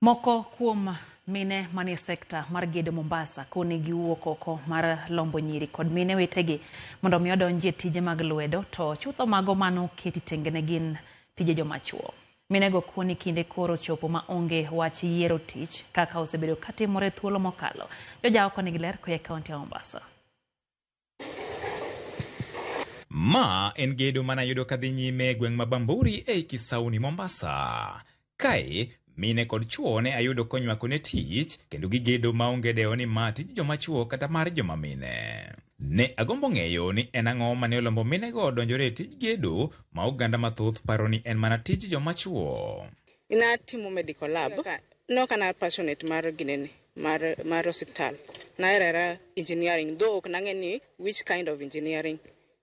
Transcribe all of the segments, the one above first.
Moko kuom mine manie sekta mar gedo Mombasa koni giwuok oko mar lombo nyiri kod mine wetegi mondo mi odonji e tije mag lwedo to chutho mago mano oketi tenge ne gin tije joma chuo. Minego koni kinde koro ochopo ma onge wach yiero tich kaka osebedo katimore e thuolo mokalo. Jojawa koni gi ler koa e kaunti ya Mombasa. Ma en gedo mana yudo kadhi nyime e gweng' ma Bamburi ei Kisauni, Mombasa. Kae, mine kod chwo ne ayudo konywako ne tich kendo gigedo maonge dewo ni ma tij joma chwo kata mar joma mine. Ne agombo ng'eyo ni en ang'o mane olombo minego donjore e tij gedo ma oganda mathoth paro ni en mana tij joma chwo. Natimo medical lab. Nok an passionate mar ginene mar osiptal. Nahero ahera engineering though ok nang'e ni which kind of engineering.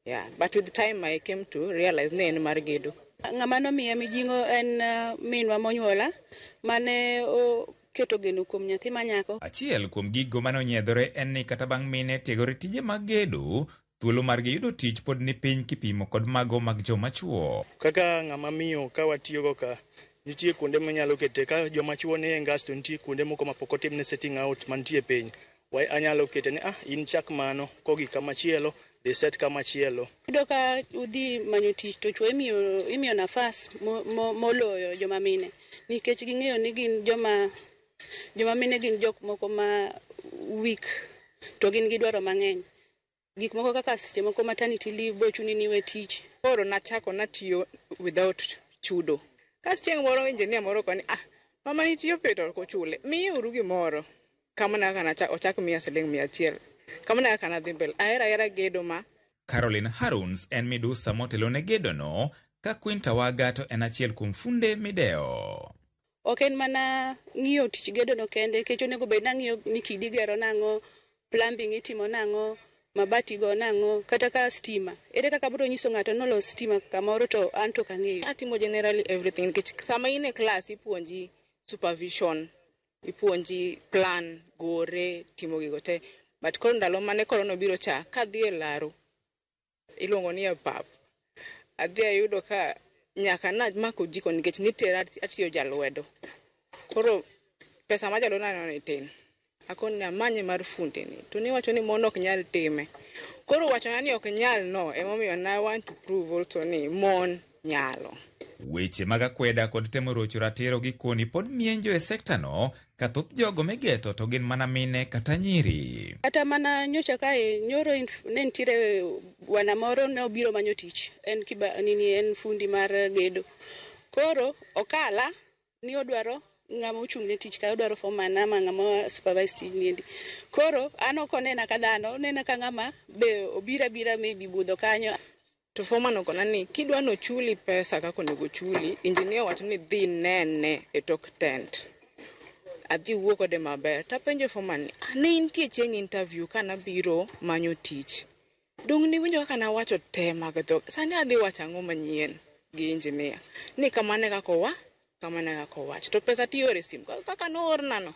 Yeah, but with time I came to realize ni en mar gedo. Ng'ama nomiya mijing'o en minwa monyuola mane oketo geno kuom nyathi manyako. Achiel kuom gigo mane onyiedhore en ni kata bang' mine tiegore tije mag gedo, thuolo margi yudo tich pod ni piny kipimo kod mago mag joma chuo. Kaka ng'ama miyo ka watiyogo ka, nitie kuonde minyalo kete ka joma chuo ni e ngas to nitie kuonde moko mapok otimne setting out mantie piny. Anyalo kete ni in chak mano, kogik kamachielo, dhi set kamachielo. Iyudo ka udhi manyo tich to chuo imiyo nafas moloyo joma mine nikech ging'eyo ni gin joma mine gin jok moko ma weak to gin gi dwaro mang'eny. Gik moko kaka seche moko maternity leave bo chuni ni iwe tich. Koro nachako natiyo without chudo. Kas chieng' moro engineer moro koni, mama nitiyo pe to ok ochule, miye uru gimoro. Kamano kaka ochak miya siling 100. Kamano kaka nadhi mbele. Ahero ahera gedo ma. Caroline Haruns en midusa motelo ne gedono, ka Queen Tawaga to en achiel kuom funde mideo. Ok en mana ng'iyo tich gedo no kende, nikech onego bed ni ang'iyo ni kidi gero nang'o, plumbing itimo nang'o, mabati go nang'o, kata ka stima. Ere kaka abiro nyiso ng'ato ni olos stima kamoro to an to ok ang'eyo. Atimo generally everything nikech sama in e class ipuonji supervision, ipuonji plan, gore, timo gigo te. But koro ndalo mane corona obiro cha, kadhi e laro, iluongo ni e pap, adhi ayudo ka nyaka namako jiko nikech nitera atiyo jalwedo. Koro pesa ma jalwedo naneno ni tin. Akoni amanye mar funde ni, to niwacho ni mon ok nyal time. Koro wachona ni ok nyal no, emomiyo na want to prove also ni mon nyalo. Weche mag akweda kod temo rocho ratiro gi koni pod mienjo e sekta no, ka thoth jogo migeto to gin mana mine kata nyiri. Kata mana nyocha kae, nyoro ne nitiere bwana moro ne obiro manyo tich, en kiba, nini, en fundi mar gedo. Koro okala ni odwaro ng'ama ochung' ne tich ka, odwaro foreman ama ng'ama supervise tij niendi. Koro an ok onena ka dhano, onena ka ng'ama be obiro abira maybe budho kanyo. To foreman okona ni kidwa ni ochuli pesa kaka onego ochuli, engineer owacho ni dhi nene e tok tent. Adhi wuo kode maber. Tapenjo foreman ni, ne intie chieng' interview ka nabiro manyo tich. Dong' niwinjo kaka nawacho te mag dhok. Sani adhi wacho ang'o manyien gi engineer. Ni kamano e kaka owa, kamano e kaka owacho. To pesa tioro e simu. Kaka noorna no.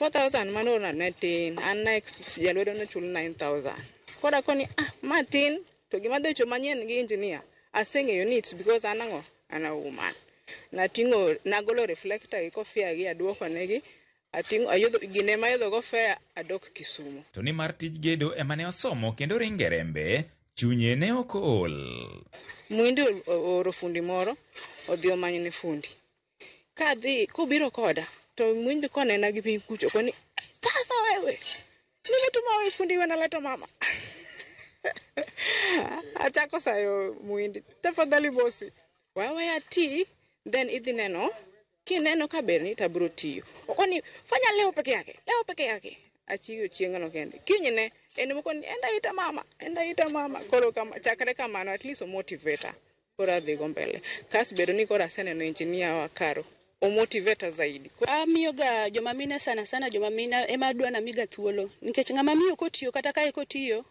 4,000 manoorna ne tin. An ne jalwedo nochul 9,000. Koro akoni, ma tin. To gima dhi wacho manyien gi engineer, aseng'eyo ni it's because an ang'o? An a woman. Nating'o, nagolo reflector gi kofia gi aduoko negi. Ating'o, ayudho, gine ma ayudho go fare, adok Kisumu. To ni mar tij gedo ema ne osomo kendo ringe rembe, chunye ne ok ool. Muhindi ooro fundi moro, odhi omanyne fundi. Kadhi, kobiro koda, to Muhindi konena gi piny kucho, koni, sasa wewe, nimetuma wewe fundi wena leta mama. Achako sayo Muhindi, tafadhali bosi, wewe ati, then idhi neno, kineno ka ber ni tabro tiyo. Okoni, fanya leo peke yake, leo peke yake. Achiyo chieng'no kende. Kinyne, en mokoni, enda ita mama, enda ita mama. Koro kama, chakre kamano, at least omotivate. Koro adhi go mbele. Kas bedo ni koro aseneno engineer wa Karo, omotivate zaidi. Amiyo ga joma mine sana sana, joma mine ema adwa namiga thuolo. Nikech ng'ama miyo kotiyo, kata kae kotiyo,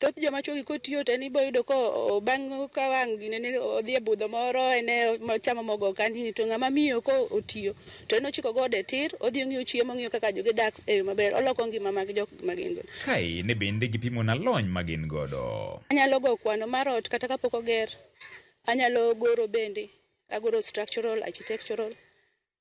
thoth joma chwo gi kotiyo to en ibo yudo ko bang' ka wang' gine ni odhi e budho moro, en e chamo mogo kandini, to ng'ama miyo ko otiyo to en ochiko gode tir, odhi ong'iyo chiemo, ong'iyo kaka joge dak e yo maber, oloko ngima mag jok ma gin go. Kae ne bende gipimo na lony ma gin godo. Anyalo go kwano mar ot kata kapok oger, anyalo goro bende, agoro structural, architectural,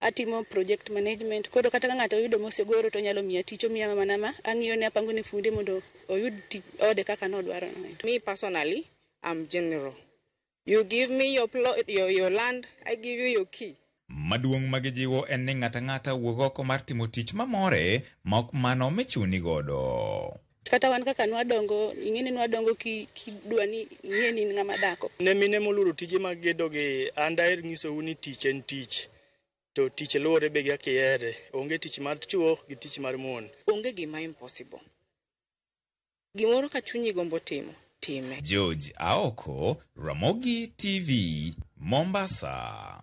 Atimo project management. Koro kata ka ng'ato oyudo mosegoro to onyalo miya tich, omiya mana ma ang'iyo ne apango ne funde mondo oyud tich ode kaka nodwaro no. Me personally, I'm general. You give me your plot, your land, I give you your key. Maduong' ma gijiwo en ni ng'ato ang'ata wuog oko mar timo tich mamore ma ok mano michuni godo. Kata wan kaka nwadongo, ing'e ni nwadongo kidwa ni ing'e ni in ng'ama dhako. Ne mine moluoro tije mag gedo gi, an daher nyisou ni tich en tich. To tich luwore be gi kaka ihere. Onge tich mar chuo gi tich mar mon. Onge gima impossible. Gimoro ka chunyi gombo timo, time. George Aoko, Ramogi TV, Mombasa.